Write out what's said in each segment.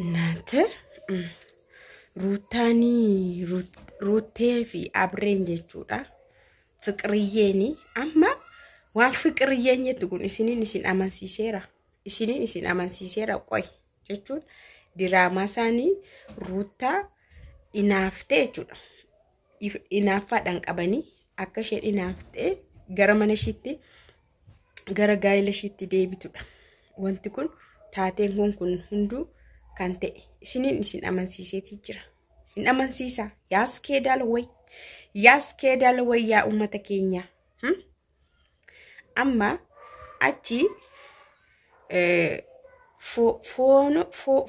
እናንተ Ruuttaanii Ruuttee fi Abreen jechuudha. Fiqiriyyeeni amma waan fiqiriyyeen jettu kun isiniin isin amansiiseera. Isiniin isin amansiiseera qoy jechuun diraamaa isaanii Ruuttaa inaaftee jechuudha. Inaaffaadhaan qabanii akka isheen inaaftee gara mana ishiitti gara gaa'ela ishiitti deebitudha. Wanti kun taateen kun hunduu kan ta'e isiniin isin amansiiseetii jira. Hin amansiisa. Yaaskeedaal way. Yaaskeedaal way yaa uummata keenyaa. Amma achi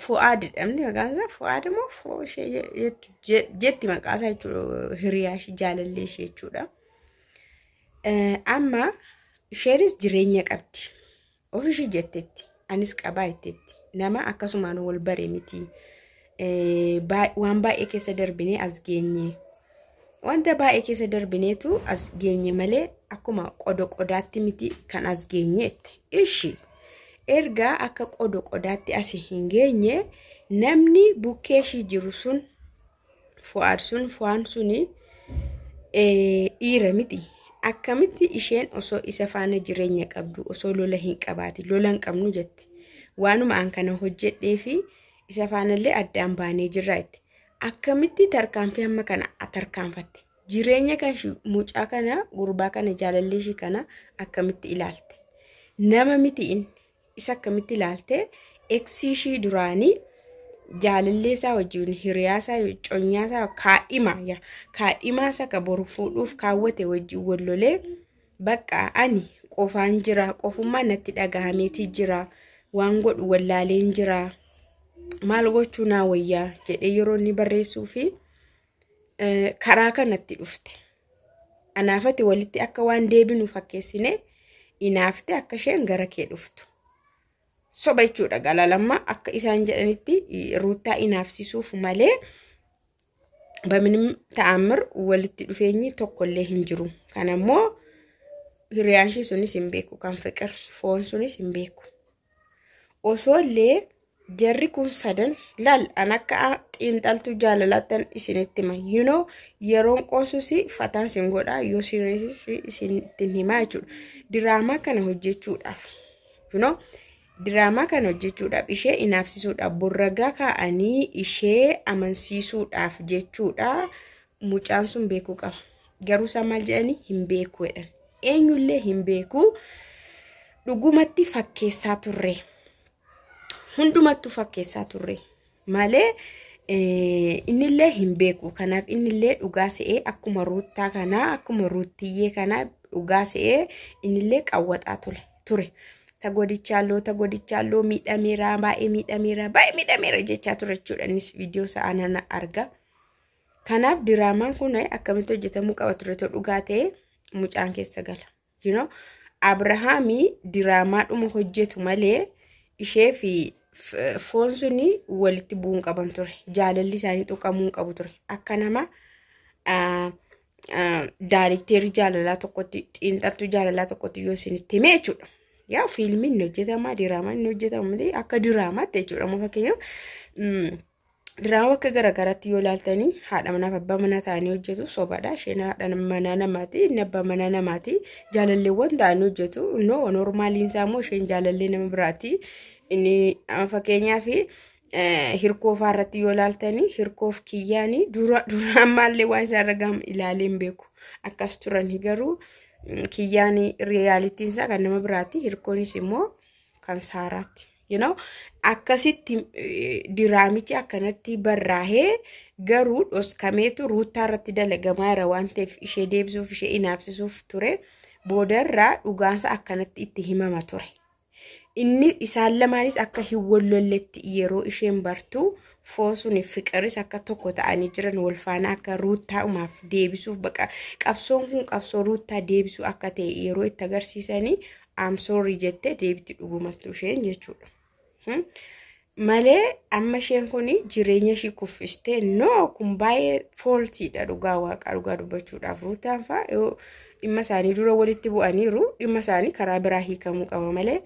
fo'aad jedhamti maqaan isaa fo'aad moo foo ishee jetti maqaa isaa jechuudha hiriyaa ishee jaalallee ishee jechuudha. Amma isheenis jireenya qabdi. Of ishee jetteetti. Anis qabaa jetteetti. Nama akkasumaan wal bare miti. Waan baay'ee keessa darbinee as geenye. Wanta baay'ee keessa darbineetu as geenye malee akkuma qodo qodaatti miti kan as geenye jette. Ishi erga akka qodo qodaatti as hin geenye namni bukkee ishii jiru sun fo'aad sun fo'aan suni dhiira miti. Akkamitti isheen osoo isa faana jireenya qabdu osoo lola hin qabaati lola hin qabnu jette. Waanuma an kana hojjedhee fi isa faanallee addaan baanee jirra jette. Akkamitti tarkaanfii hamma kana tarkaanfatte? Jireenya kan mucaa kana gurbaa kana jaalallee ishii kana akkamitti ilaalte? Nama miti inni isa akkamitti ilaalte? Ex ishii duraanii jaalallee isaa wajjin hiriyaa isaa conyaa isaa kaadhima kaadhimaa isaa ka boru fuudhuuf kaawwate wajjin wal lolee bakka ani qofaan jira qofummaa natti dhagahameetii jira waan godhu wallaaleen jira maal gochuu naa wayyaa jedhee yeroo inni barreessuu fi karaa kanatti dhufte. Anaafati walitti akka waan deebinu fakkeessine inaafte akka isheen gara kee dhuftu. Soba jechuudha galaalammaa akka isaan jedhanitti Ruuttaa inaafsisuuf malee baminim ta'amir walitti dhufeenyi tokkollee hin jiru. Kanammoo hiriyaan ishee sunis hin beeku kan fiqir foon sunis hin beeku. Osoo illee jarri kun sadan laal an akka xiinxaltuu jaalalaattan isinitti hima. You know yeroon qoosus fataan isin godha yoo serious isinitti himaa jechuudha. Diraamaa kana hojjechuudhaaf you know diraamaa kana hojjechuudhaaf ishee inaafsisuudhaaf borragaa kaa'anii ishee amansiisuudhaaf jechuudha. Mucaan sun beekuu qaba. Garuu isaan maal jedhanii hin beeku jedhan. Eenyullee hin beeku. Dhugumatti fakkeessaa turre. Hundumattuu fakkeessaa turre. Malee innillee hin beeku. Kanaaf innillee dhugaa se'ee akkuma Ruuttaa kanaa akkuma Ruuttiyyee kanaa dhugaa se'ee innillee qawwaxaa ture. Tagodichaaloo tagodichaaloo miidhameera baay'ee miidhameera baay'ee miidhameera jechaa ture jechuudha. Innis viidiyoo isaa anana arga. Kanaaf diraamaan kun akkamitti hojjetamuu qaba ture ta'u dhugaa ta'e mucaan keessa gala. You know Abrahaamii diraamaadhuma hojjetu malee ishee fi foon suni walitti bu'uun qaban ture. Jaalalli isaanii tuqamuu hin qabu ture. Akka nama daarikteerii jaalalaa tokkotti xiinxaltuu jaalalaa tokkotti yoo isinitti hime jechuudha. Yaa fiilmiin inni hojjetama diraamaan inni hojjetama malee akka diraamaatti jechuudha. Amma fakkeenyaaf diraamaa bakka garaagaraatti yoo ilaaltanii haadha manaaf abbaa manaa ta'anii hojjetu sobadha. Isheen haadha manaa namaati inni abbaa manaa namaati. Jaalalleewwan ta'anii hojjetu. No normaaliin isaa immoo isheen jaalallee nama biraati. Inni fakkeenyaaf hirkoo fa'aa irratti yoo ilaaltanii hirkoof kiyyaanii dura dura ammaallee waan isaan irra gahamu ilaalee hin beeku. Akkas turani garuu kiyyaan realityn isaa kan nama biraati. Hirkoonis immoo kan Saaraati. You know akkasitti diraamichi akkanatti barraahee garuu dhoskameetu Ruuttaa irratti dalagamaa jira waan ta'eef ishee deebisuuf ishee inaafsisuuf ture. Boodarraa dhugaansa akkanatti itti himama ture. Inni isaan lamaanis akka hin wallolletti yeroo isheen bartu foon suni fiqiris akka tokko ta'anii jiran wal faana akka Ruuttaa'umaaf deebisuuf baqa qabsoon kun qabsoo Ruuttaa deebisuu akka ta'e yeroo itti agarsiisanii I'm sorry jettee deebiti dhugumattu isheen jechuudha. Malee amma isheen kun jireenya ishii kuffistee no kun baay'ee faultiidha dhugaa waaqaa dhugaa dubbachuudhaaf Ruuttaan fa'a yoo dhimma isaanii dura walitti bu'aniiru dhimma isaanii karaa biraa hiikamuu qaba malee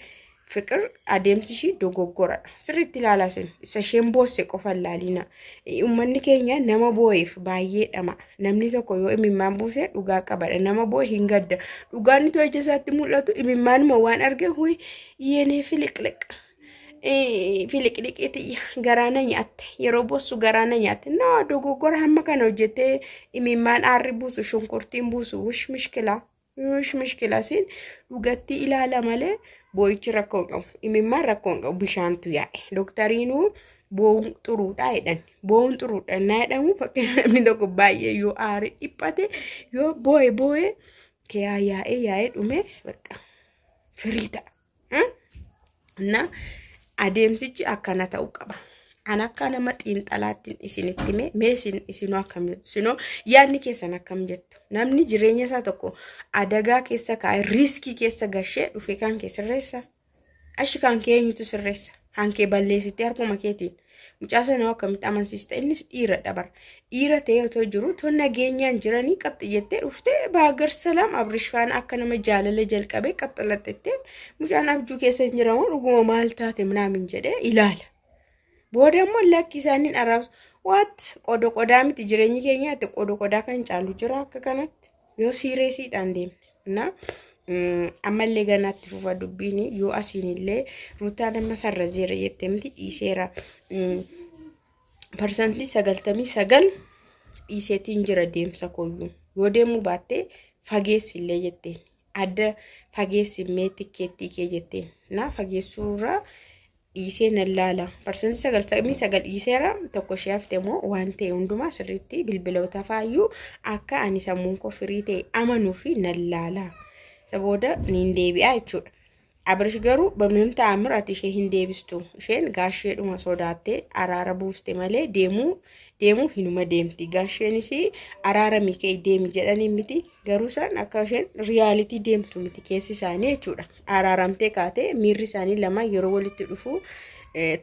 Fiqir adeemsi ishii dogoggoradha. Sirriitti ilaalaa isin. Isa isheen boosse qofa ilaalina. Uummanni keenya nama boo'eef baay'ee dhama. Namni tokko yoo imimmaan buuse dhugaa qabadha. Nama boo'e hin gadda. Dhugaan itoo ija isaatti mul'atu imimmaanuma waan arge huyi yeenee filiqliq. Filiqliqeeti garaana nyaatte. Yeroo boossu garaana nyaatte. No, dogoggora hamma kana hojjettee imimmaan aarri buusu, shunkurtiin buusu, wish mishkilaa. Wish mishkilaa siin dhugatti ilaala malee boo'ichi rakkoo hin qabu. Imimmaan rakkoo hin qabu. Bishaantu yaa'e. Doktariinuu boo'uun xuruudhaa jedhan. Boo'uun xuruudha naa jedhamu fakkeenya namni tokko baay'ee yoo aare dhiphate yoo boo'e boo'e kiyaa yaa'ee yaa'ee dhume bakka firii ta'a. Na adeemsichi akkana ta'uu qaba. An akka nama xiinxalaatti isinitti hime, mee isin isinoo akkam jettu? Isinoo yaadni keessan akkam jettu? Namni jireenya isaa tokko adagaa keessa kaa'ee riiskii keessa gashee dhufe kan kee sirreessa? Ashi kan kee eenyutu sirreessa? Kan kee balleessitee harkuma keetiin. Mucaa sana akkamitti amansiista? Innis dhiira dabara. Dhiira ta'ee otoo jiru otoo nageenyaan jiranii qaxxi jettee dhuftee baagar salaam Abrish faana akka nama jaalala jalqabee qaxxalaxxettee mucaan abjuu keessa hin jiramu dhuguma maal taate minaamin jedhee ilaala. Booda immoo lakki isaaniin arraabsu. Waat qodo qodaa miti jireenyi keenya ati qodo qodaa kan caalu jira akka kanatti yoo siireesiidhaan deemne. Na ammallee ganaatti fufa dubbiin yoo asiinillee Ruutaan amma sarrazeera jettee miti dhiiseera. 99% dhiiseetiin jira deemsa koyyuu. Yoo deemuu baattee fageessillee jetteen. Adda fageessi tikkeettii kee jetteen. Na fageessuurraa dhiisee nan laala. 99% dhiiseera, tokko ishee hafte immoo waan ta'e hundumaa sirriitti bilbiloota faayyuu akka ani sammuun koo firii ta'e amanuu fi nan laala. Isa booda niin deebi'a jechuudha. Abrish garuu bamnum ta'amir ati ishee hin deebistu. Isheen gaasheedhuma sodaattee araara buuste malee deemuu deemuu hinuma deemti. Gaasheenis araara mikee deemi jedhanii miti. Garuu isaan akka isheen riyaalitii deemtu miti keessi isaanii jechuudha. Araaramtee kaatee miirri isaanii lama yeroo walitti dhufu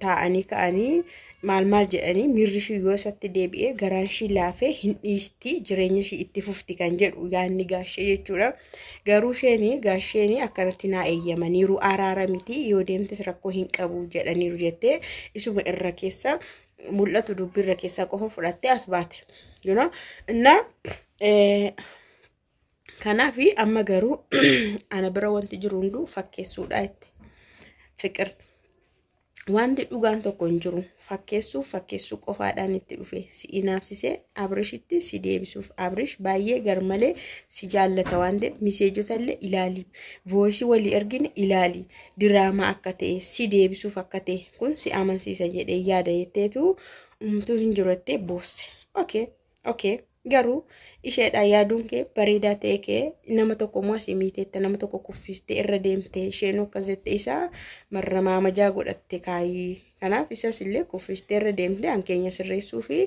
taa'anii ka'anii maal maal jedhanii miirri ishii yoo isatti deebi'ee garaan ishii laafee hin dhiisti jireenya ishii itti fufti kan jedhu yaadni gaashee jechuudha. Garuu isheen gaasheen akkanatti naa eeyyamaniiru araara miti yoo deemtes rakkoo hin qabu jedhaniiru jettee isuma irra keessa mul'atu dubbii irra keessaa qofa fudhattee as baate. You know? Inna kanaaf amma garuu ana bira wanti jiru hunduu fakkeessuudha jette. Fiqir. Wanti dhugaan tokko hin jiru. Fakkeessuu fakkeessuu qofaadhaan itti dhufe. Si inaafsisee Abrishitti si deebisuuf. Abrish baay'ee garmalee si jaallata waan ta'eef miseejota illee ilaali. Voisii walii ergine ilaali. Diraamaa akka ta'e si deebisuuf akka ta'e kun si amansiisa jedhee yaada jetteetu umtuu hin jiru jettee boosse. Okay, okay. Garuu isheedhaan yaaduun kee bareedaa ta'e kee nama tokko immoo asii miiteette nama tokko kuffistee irra deemte isheen akkas jette isaa marramaamajaa godhatte kaayii. Kanaaf isas illee kuffistee irra deemte an keenya sirreessuu fi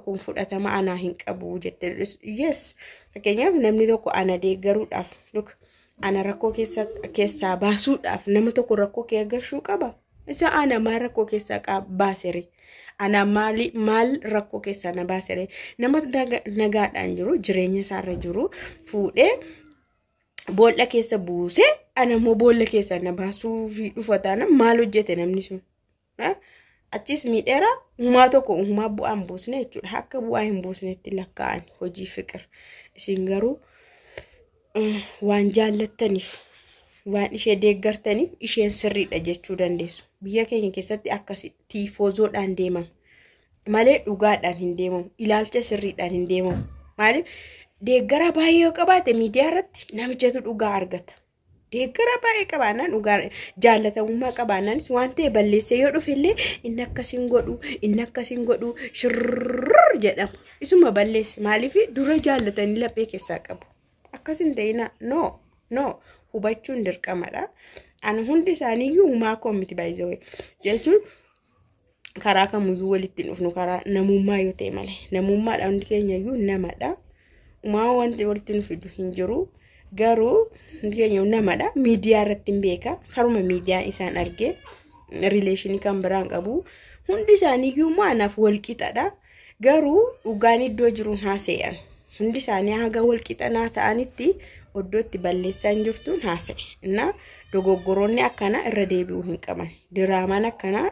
kun fudhatama anaa hin qabu jette. Yes, fakkeenyaaf namni tokko ana deeggaruudhaaf look ana rakkoo keessaa baasuudhaaf nama tokko rakkoo kee gashuu qaba. Isa ana maal rakkoo keessaa baasere? Ana maal rakkoo keessaa na baasere? Nama nagaadhaan jiru jireenya isaarra jiru fuudhee boolla keessa buusee ana immoo boolla keessaa na baasuu fi dhufa taana maal hojjete namni sun? Achis miidheera humaa tokko humaa bu'aa hin buusne jechuudha. Akka bu'aa hin buusnetti lakkaa'an hojii fiqir. Isin garuu waan jaallattaniif waan ishee deeggartaniif isheen sirriidha jechuu dandeessu. Biyya keenya keessatti akkasi tiifoozoodhaan deemama malee dhugaadhaan hin deemamu. Ilaalcha sirriidhaan hin deemamu. Maaliif deeggara baay'ee yoo qabaate miidiyaa irratti namichatu dhugaa argata. Deeggara baay'ee qabaannaan dhugaa jaallatamummaa qabaannaanis waan ta'e balleessee yoo dhufe illee inni akkasiin godhu inni akkasiin godhu shirrrr jedhama. Isuma balleesse maaliif dura jaallatanii laphee keessaa qabu. Akkas hin ta'ina, no no, hubachuun dirqamadha. Ani hundi isaaniiyyuu humaa koo miti baay'isee jechuun karaa kamiyyuu walitti hin dhufnu karaa namummaa yoo ta'e malee namummaadha hundi keenya iyyuu namadha. Humaa wanti walitti nu fidu hin jiru. Garuu hundi keenya namadha. Miidiyaa irratti hin beeka. Karuma miidiyaa isaan argee riileeshinii kan biraan qabu. Hundi isaaniiyyuu immoo anaaf wal qixadha. Garuu dhugaan iddoo jiruun haasa'an. Hundi isaanii haga wal qixanaa ta'anitti iddoo itti balleessaan jirtuun haasa'e. Innaa Dogoggoroonni akkanaa irra deebi'uu hin qaban. Diraamaan akkanaa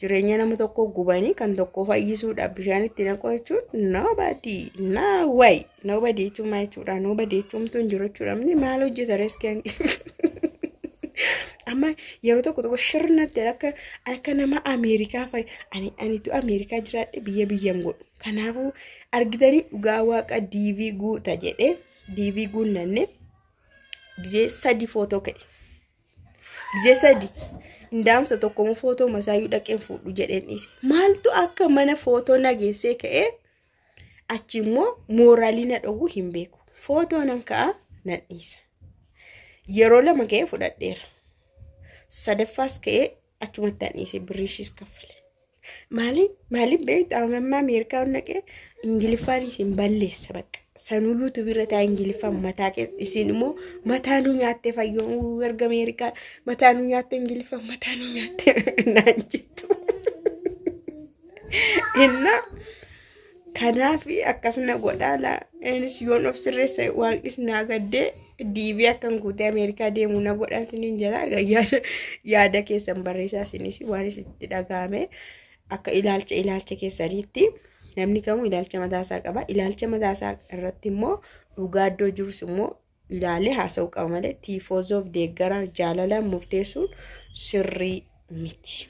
jireenya nama tokkoo gubanii kan tokko fayyisuudhaaf bishaan itti naqu jechuun nobody, no way, nobody jechuun maal jechuudha? Nobody jechuun hin jiru jechuudha. Namni maal hojjeta reeskeen? Amma yeroo tokko tokko shirnatti akka nama Ameerikaa fa'i, ani anitu Ameerikaa jiraadhe biyya biyyan godhu. Kanaafuu argitanii, dhugaa waaqa DV guuta jedhee DV guunnanne, gizee 3 footoo ka'e. Gizee 3 indaamsa tokkomoo footoo masaayyuu dhaqeen fuudhu jedheen dhiise. Maaltu akka mana footoo nageessee ka'ee achi immoo mooraalii na dhowwu hin beeku. Footoo nan ka'a, nan dhiisa. Yeroo 2 ka'ee fudhadheera. Sadaffaas ka'ee achumatti an dhiise, birrii ishiis kaffale. Maaliif maaliif beektu? Amma Ameerikaa naqee Ingiliffaan isin balleessa bakka. Sanuu yuutuubii irra taa'ee Ingiliffaan mataa isin immoo mataa nu nyaattee, fayyoo erga Ameerikaa mataa nu nyaatte, Ingiliffaan mataa nu nyaatte naan jettu. Innaa kanaaf akkasuma godhaa laa, innis yoon of sirreessa waaqnis naa gaddee DV akkan guutee Ameerikaa deemuu na godhaa isiniin jira. Yaada keessan barreessaa, isinis waan isitti dhagahame akka ilaalcha keessaniitti. Namni kamuu ilaalcha mataasaa qaba. Ilaalcha mataasaa irratti immoo dhugaa iddoo jirus immoo ilaalee haasa'uu qaba malee tiifoozoof deeggaraa jaalalaan murteessuun sirrii miti.